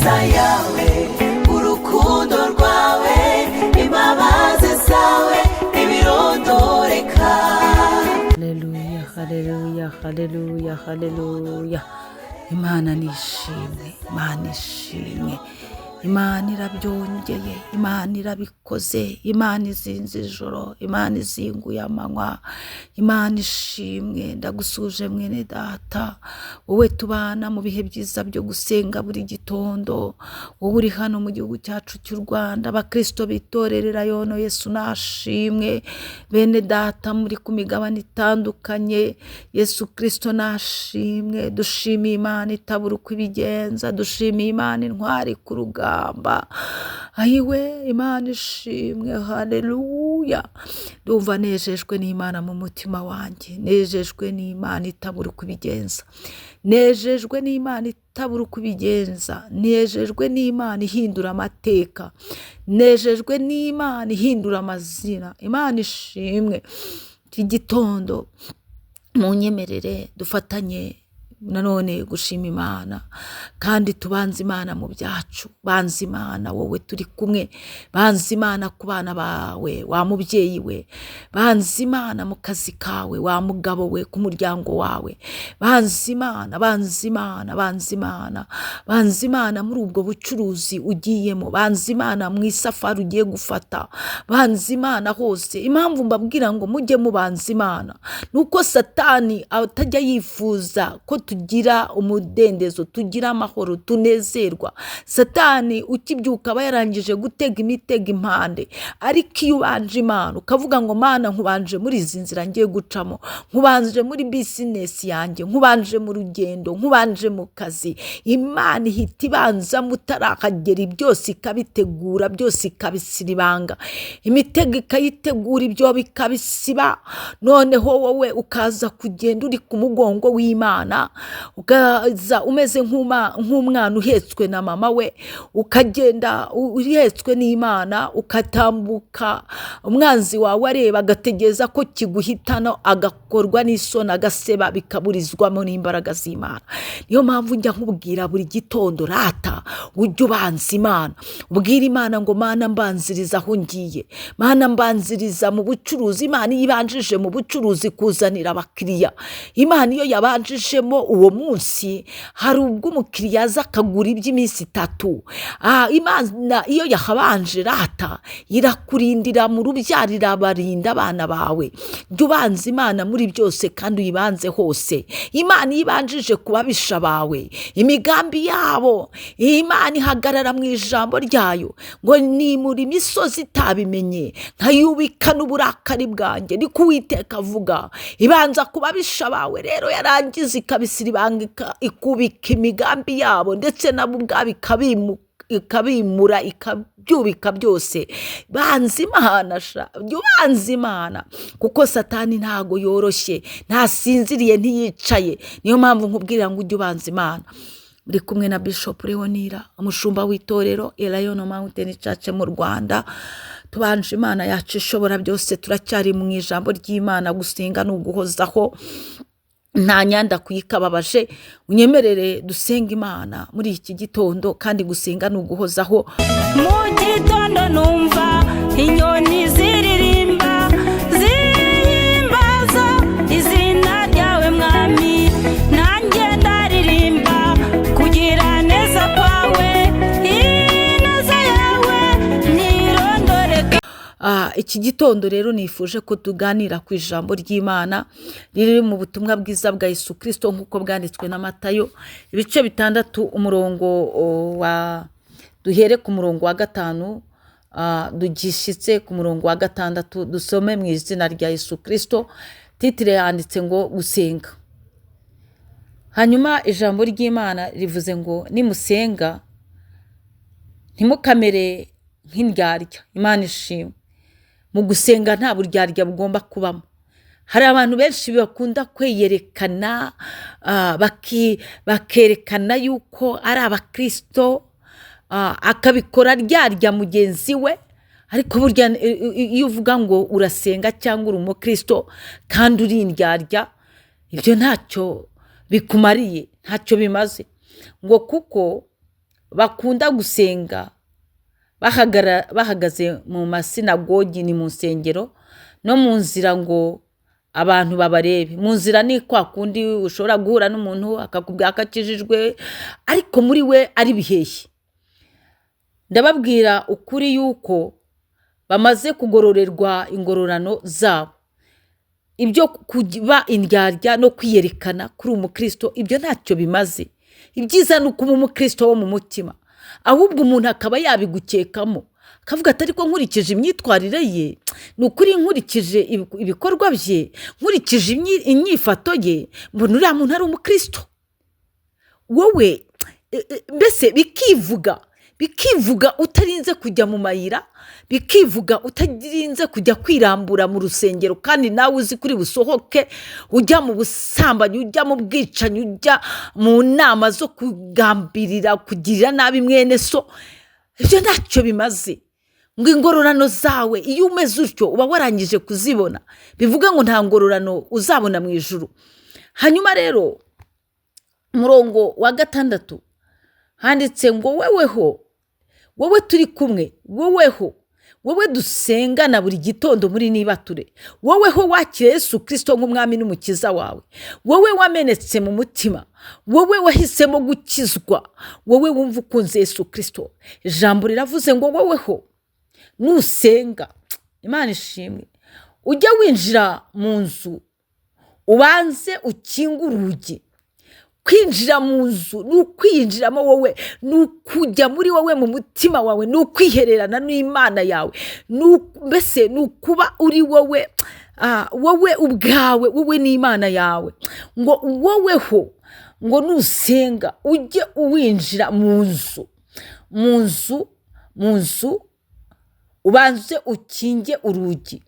Ineza yawe, urukundo rwawe, imbabazi zawe ntibirondoreka. Haleluya, haleluya, haleluya, haleluya! Imana nishimwe, Imana ishimwe. Imana irabyongeye, Imana irabikoze. Imana izinze ijoro, Imana izinguye amanywa. Imana ishimwe. Ndagusuje mwene data, wowe tubana mu bihe byiza byo gusenga buri gitondo, wowe uri hano mu gihugu cyacu cy'u Rwanda, abakirisito bitorerera yono. Yesu nashimwe. Bene data muri ku migabane itandukanye, Yesu Kirisito nashimwe. Dushimiye Imana itabura uko ibigenza, dushimiye Imana intwari ku rugamba. Ayiwe, Imana ishimwe, haleluya! Ndumva nejejwe n'Imana mu mutima wanjye, nejejwe n'Imana itabura uko ibigenza, nejejwe n'Imana itabura uko ibigenza, nejejwe n'Imana ihindura amateka, nejejwe n'Imana ihindura amazina. Imana ishimwe. Iki gitondo munyemerere dufatanye nanone gushima Imana, kandi tubanze Imana mu byacu. Banze Imana wowe turi kumwe, banze Imana ku bana bawe, wa mubyeyi we, banze Imana mu kazi kawe, wa mugabo we, ku muryango wawe. Banze Imana, banze Imana, banze Imana, banze Imana muri ubwo bucuruzi ugiyemo, banze Imana mu isafari ugiye gufata, banze Imana hose. Impamvu mbabwira ngo mujye mubanza Imana ni uko Satani atajya yifuza ko tugira umudendezo, tugira amahoro, tunezerwa. Satani ukibyuka aba yarangije gutega imitego impande. Ariko iyo ubanje Imana, ukavuga ngo: "Mana, nkubanje muri izi nzira ngiye gucamo, nkubanje muri business yanjye, nkubanje mu rugendo, nkubanje mu kazi," Imana ihita ibanza mutarahagera, byose ikabitegura, byose ikabisiribanga, imitego ikayitegura, ibyo bikabisiba. Noneho wowe ukaza kugenda uri ku mugongo w'Imana, ukaza umeze nk'umwana uhetswe na mama we, ukagenda uhetswe n'Imana, ukatambuka umwanzi wawe areba, agategereza ko kiguhitana, agakorwa n'isoni, agaseba, bikaburizwamo n'imbaraga z'Imana. Niyo mpamvu njya nkubwira buri gitondo: rata ujye ubanza Imana, ubwire Imana ngo: "Mana, mbanziriza aho ngiye, Mana, mbanziriza mu bucuruzi." Imana iyo ibanjije mu bucuruzi kuzanira abakiriya, Imana iyo yabanjijemo uwo munsi, hari ubwo umukiriya aza akagura iby'iminsi 3. Imana iyo yahabanje, rata irakurindira mu rubyaro, irabarinda abana bawe. Jya ubanza Imana muri byose kandi uyibanze hose. Imana iyo ibanjije ku babisha bawe, imigambi yabo, Imana ihagarara mu ijambo ryayo ngo: "Nimura imisozi itabimenye, nkayubika n'uburakari bwanjye," niko Uwiteka avuga. Ibanza ku babisha bawe rero, yarangiza ikabisiribanga, ikubika imigambi yabo, ndetse nabo ubwabo ikabimura, ikabyubika byose. Banza Imana sha, jya ubanza Imana, kuko Satani ntago yoroshye, ntasinziriye, ntiyicaye. Niyo mpamvu nkubwira ngo ujye ubanza Imana. Muri kumwe na Bishop Leonira, umushumba w'itorero Elayono Mountain Church mu Rwanda. Tubanje Imana yacu ishobora byose. Turacyari mu ijambo ry'Imana. Gusenga ni uguhozaho, nta nyanda kuyikababaje. Unyemerere dusenga Imana muri iki gitondo, kandi gusenga ni uguhozaho. Mu gitondo numva inyoni ziririmba, zihimbaza izina ryawe Mwami. Nanjye ndaririmba kugira neza kwawe, ineza yawe ntirondoreka. Iki gitondo rero nifuje ko tuganira ku ijambo ry'Imana riri mu butumwa bwiza bwa Yesu Kirisito nk'uko bwanditswe na Matayo, ibice 6, umurongo wa, duhere ku murongo wa 5, dugishyitse ku murongo wa 6. Dusome mu izina rya Yesu Kirisito. Titre yanditse ngo gusenga. Hanyuma ijambo ry'Imana rivuze ngo: "Nimusenga ntimukamere nk'indyarya." Imana ishimwe. Mu gusenga nta buryarya bugomba kubamo. Hari abantu benshi bakunda kweyerekana, bakerekana yuko ari abakirisito, akabikora aryarya mugenzi we. Ariko burya iyo uvuga ngo urasenga cyangwa uri umukristo kandi uri indyarya, ibyo ntacyo bikumariye, ntacyo bimaze. Ngo kuko Bakunda gusenga bahagaze mu masinagogi, ni mu nsengero, no mu nzira ngo abantu babarebe. Mu nzira ni kwa kundi ushobora guhura n'umuntu akakubwira ko akijijwe, ariko muri we ari bihehe. Ndababwira ukuri yuko bamaze kugororerwa ingororano zabo. Ibyo kuba indyarya no kwiyerekana kuri umukristo, ibyo ntacyo bimaze. Ibyiza ni ukuba umukristo wo mu mutima, ahubwo umuntu akaba yabigukekamo, akavuga ati ariko nkurikije imyitwarire ye, ni ukuri nkurikije ibikorwa bye, nkurikije inyifato ye, mbona uriya muntu ari umukristo. Wowe mbese bikivuga, bikivuga utarinze kujya mu mayira, bikivuga utarinze kujya kwirambura mu rusengero, kandi nawe uzi kuri busohoke ujya mu busambanyi, ujya mu bwicanyi, ujya mu nama zo kugambirira kugirira nabi mwene so. Ibyo ntacyo bimaze. Ngo ingororano zawe, iyo umeze utyo uba warangije kuzibona, bivuga ngo nta ngororano uzabona mu ijuru. Hanyuma rero umurongo wa 6 handitse ngo weweho, wowe turi kumwe, woweho, wowe dusengana buri gitondo muri nibature, woweho wakiriye Yesu Kristo nk'umwami n'umukiza wawe, wowe wamenetse mu mutima, wowe wahisemo gukizwa, wowe wumva ukunze Yesu Kristo. Ijambo riravuze ngo woweho nusenga, Imana ishimwe, ujya winjira mu nzu ubanze ukinge urugi. Kwinjira mu nzu ni ukwinjiramo wowe, ni ukujya muri wowe mu mutima wawe, ni ukwihererana n'Imana yawe, mbese ni ukuba uri wowe, wowe ubwawe, wowe n'Imana yawe. Ngo woweho, ngo nusenga ujye uwinjira mu nzu, mu nzu, mu nzu, ubanze ukinge urugi,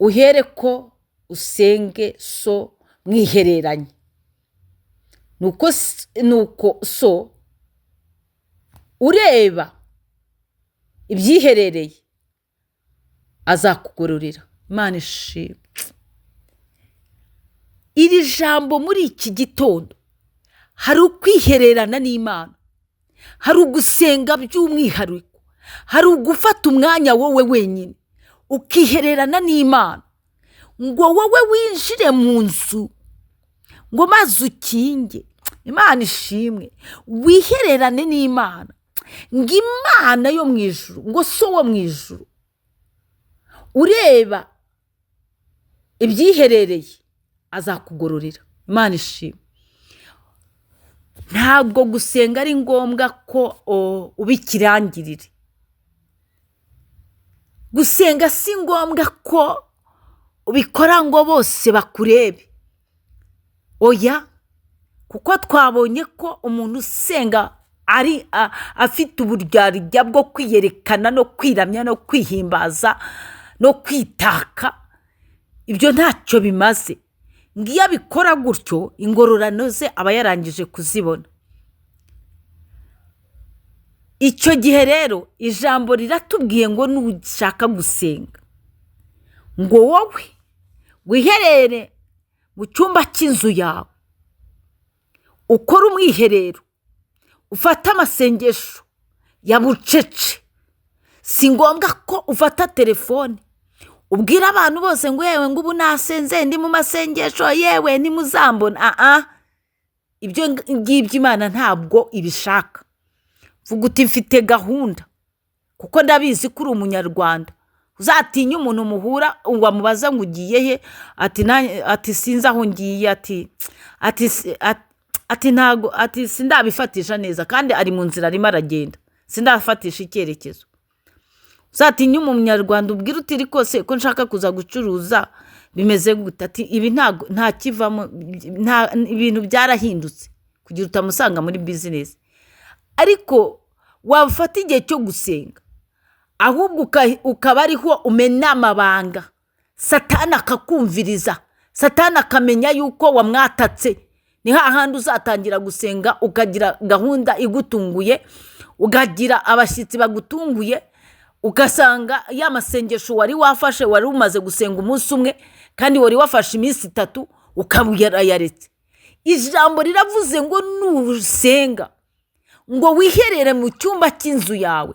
uhere ko usenge so mwihereranye. Nuko so ureba ibyiherereye azakugororera. Imana ishimwe. Iri jambo muri iki gitondo, hari ukwihererana n'Imana, hari ugusenga by'umwihariko, hari ugufata umwanya wowe wenyine ukihererana n'Imana, ngo wowe winjire mu nzu, ngo maze ukinge. Imana ishimwe, wihererane n'Imana, ngo Imana yo mu ijuru, ngo so wo mu ijuru ureba ibyiherereye azakugororera. Imana ishimwe. Ntabwo gusenga ari ngombwa ko ubikirangirire. Gusenga si ngombwa ko ubikora ngo bose bakurebe. Oya, kuko twabonye ko umuntu usenga ari afite uburyarya bwo kwiyerekana no kwiramya no kwihimbaza no kwitaka, ibyo ntacyo bimaze. Ngo iyo abikora gutyo ingororano ze aba yarangije kuzibona. Icyo gihe rero ijambo riratubwiye ngo nushaka gusenga, ngo wowe wiherere mu cyumba cy'inzu yawe, ukore umwiherero, ufate amasengesho ya bucece. Si ngombwa ko ufata telefone ubwira abantu bose ngo yewe ngo ubu nasenze ndi mu masengesho, yewe ntimuzambona. Ibyo ngibyo Imana ntabwo ibishaka. Vuga uti mfite gahunda, kuko ndabizi ko uri umunyarwanda. Uzatinya umuntu muhura wamubaza ngo ugiye he, ati sinzi aho ngiye, ati ntago, ati sindabifatisha neza, kandi ari mu nzira arimo aragenda, sindafatisha icyerekezo. Uzatinya umunyarwanda ubwira uti rikose ko nshaka kuza gucuruza bimeze gute, ati ibi ntago, nta kivamo, nta, ibintu byarahindutse, kugira utamusanga muri business. Ariko wafata igihe cyo gusenga, ahubwo ukaba ariho umena amabanga, Satani akakumviriza, Satani akamenya yuko wamwatatse. Ni hahandi uzatangira gusenga ukagira gahunda igutunguye, ukagira abashyitsi bagutunguye, ugasanga ya masengesho wari wafashe, wari umaze gusenga umunsi umwe kandi wari wafashe iminsi 3, ukaba yarayaretse. Ijambo riravuze ngo nusenga, Ngo wiherere mu cyumba cy'inzu yawe,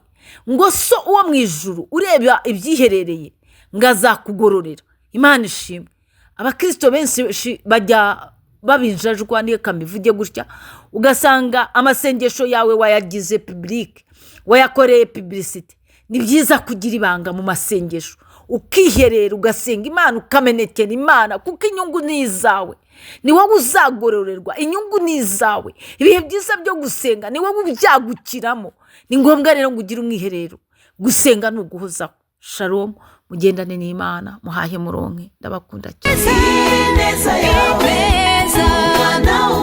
ngo so uwo mu ijuru ureba ibyiherereye ngo azakugororera. Imana ishimwe. Abakirisito benshi bajya babinjajwa, niyo kamivuge gutya, ugasanga amasengesho yawe wayagize public, wayakoreye publicité. Ni byiza kugira ibanga mu masengesho, ukiherera, ugasenga Imana, ukamenekera Imana, kuko inyungu ni izawe, ni wowe uzagororerwa. Inyungu ni izawe. Ibihe byiza byo gusenga ni wowe ubyagukiramo. Ni ngombwa rero ngo ugire umwiherero. Gusenga ni uguhozaho. Shalom, mugendane n'Imana, muhahe muronke. Ndabakunda cyane. Ineza yawe, Ineza. umwana.